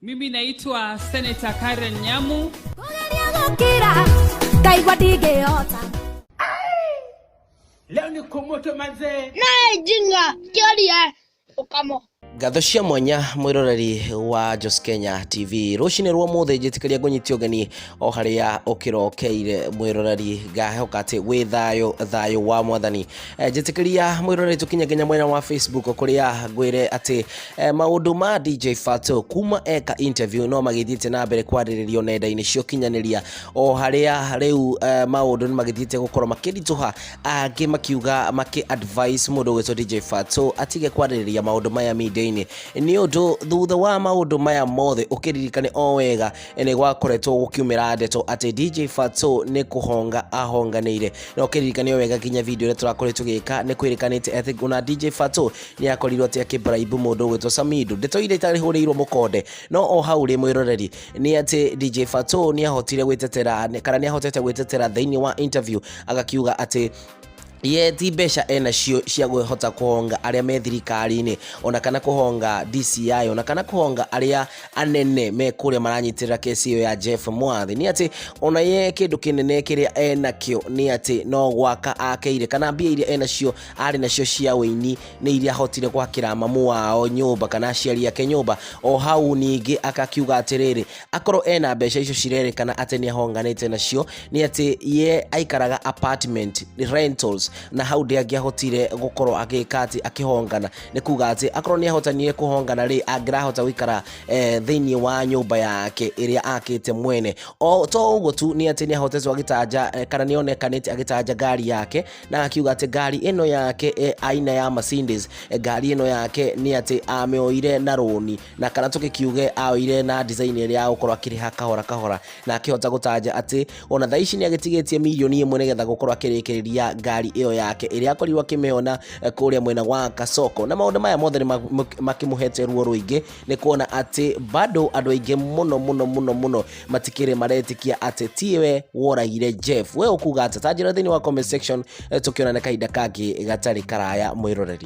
Mimi naitwa Senator Karen Nyamu. Kũgeria gũkira ngaigua ndingĩhota. Leo ni kumoto manzee. Naye jinga kĩoria ũkamo. Ngatho cia mwanya mwiroreri wa Jos Kenya TV rucinĩ rwa mũthĩ, njĩtĩkĩria ngũnyite ũgeni o harĩa ũkĩrokeire mwĩroreri, ngahoka atĩ wĩ thayũ, thayũ wa Mwathani. Njĩtĩkĩria mwĩroreri tũkinye nginya mwena wa Facebook kũrĩa ngwĩre atĩ maũndũ ma DJ Fatxo kuma eka interview no magĩthiĩte na mbere kwarĩrĩrio nenda-inĩ cia ũkinyanĩria, o harĩa rĩu maũndũ nĩ magĩthiĩte gũkorwo makĩritũha, angĩ makiuga makĩ advice mũndũ ũgwĩtwo DJ Fatxo atige kwarĩrĩria maũndũ maya media-inĩ, nĩ ũndũ thutha wa maũndũ maya mothe ũkĩririkane o wega nĩ gwakoretwo gũkiumĩra ndeto atĩ DJ Fatxo nĩ kũhonga ahonganĩire, na ũkĩririkane o wega nginya video ĩrĩa tũrakoretwo tũgĩka nĩ kwĩrĩkanĩte atĩ ona DJ Fatxo nĩ akorirwo atĩ akĩbribe mũndũ ũgwĩtwo Samido, ndeto iria itarĩhũrĩirwo mũkonde. No o hau rĩ, mwĩroreri, nĩ atĩ DJ Fatxo nĩ ahotire gwĩtetera kana nĩ ahotete gwĩtetera thĩinĩ wa interview, agakiuga atĩ ye ti mbeca enacio cia kwĩhota kũhonga arĩa me thirikari-inĩ, ona kana kũhonga DCI, ona kana kũhonga arĩa anene me kũrĩa maranyitĩrĩra kesi ĩyo ya Jeff Mwathi, nĩ atĩ ona ye kĩndũ kĩnene kĩrĩa enakĩo nĩ atĩ no gwaka akeire, kana mbia iria enacio arĩ nacio cia ũini nĩ iria ahotire gwakĩra mamu wao nyũmba kana aciari ake nyũmba. O hau ningĩ akakiuga atĩrĩrĩ, akorwo ena mbeca icio cirerĩkana atĩ nĩ ahonganĩte nacio, nĩ atĩ ye aikaraga apartment rentals, na hau ndĩangĩahotire gũkorwo agĩka atĩ akĩhongana, nĩ kuga atĩ akorwo nĩ ahotanire kũhongana rĩ, angĩrahota gũikara thĩinĩ wa nyũmba yake ĩrĩa akĩte mwene. O to ũguo tu, nĩ atĩ nĩ ahotetwo agĩtanja kana nĩ onekanĩte agĩtanja ngari yake, na akiuga atĩ ngari ĩno yake aina ya Mercedes, ngari ĩno yake nĩ atĩ amĩoire na rũni, na kana tũgĩkiuge aoire na design ĩrĩa ya gũkorwo akĩrĩha kahora kahora, na akĩhota gũtanja atĩ ona thaa ici nĩ agĩtigĩtie 1 million nĩgetha gũkorwo akĩrĩkĩrĩria ngari ĩyo yake ĩrĩa akorirwo akĩmĩona kũrĩa mwena wa Kasoko. Na maũndũ maya mothe nĩ makĩmũhete ruo rũingĩ, nĩ kuona atĩ bado andũ aingĩ mũno mũno mũno mũno matikĩrĩ maretĩkia atĩ tiwe woragire Jeff. We ũkuga atĩ? Ta njĩra thĩinĩ wa comment section, tũkĩonana kahinda kangĩ gatarĩ karaya, mwĩroreri.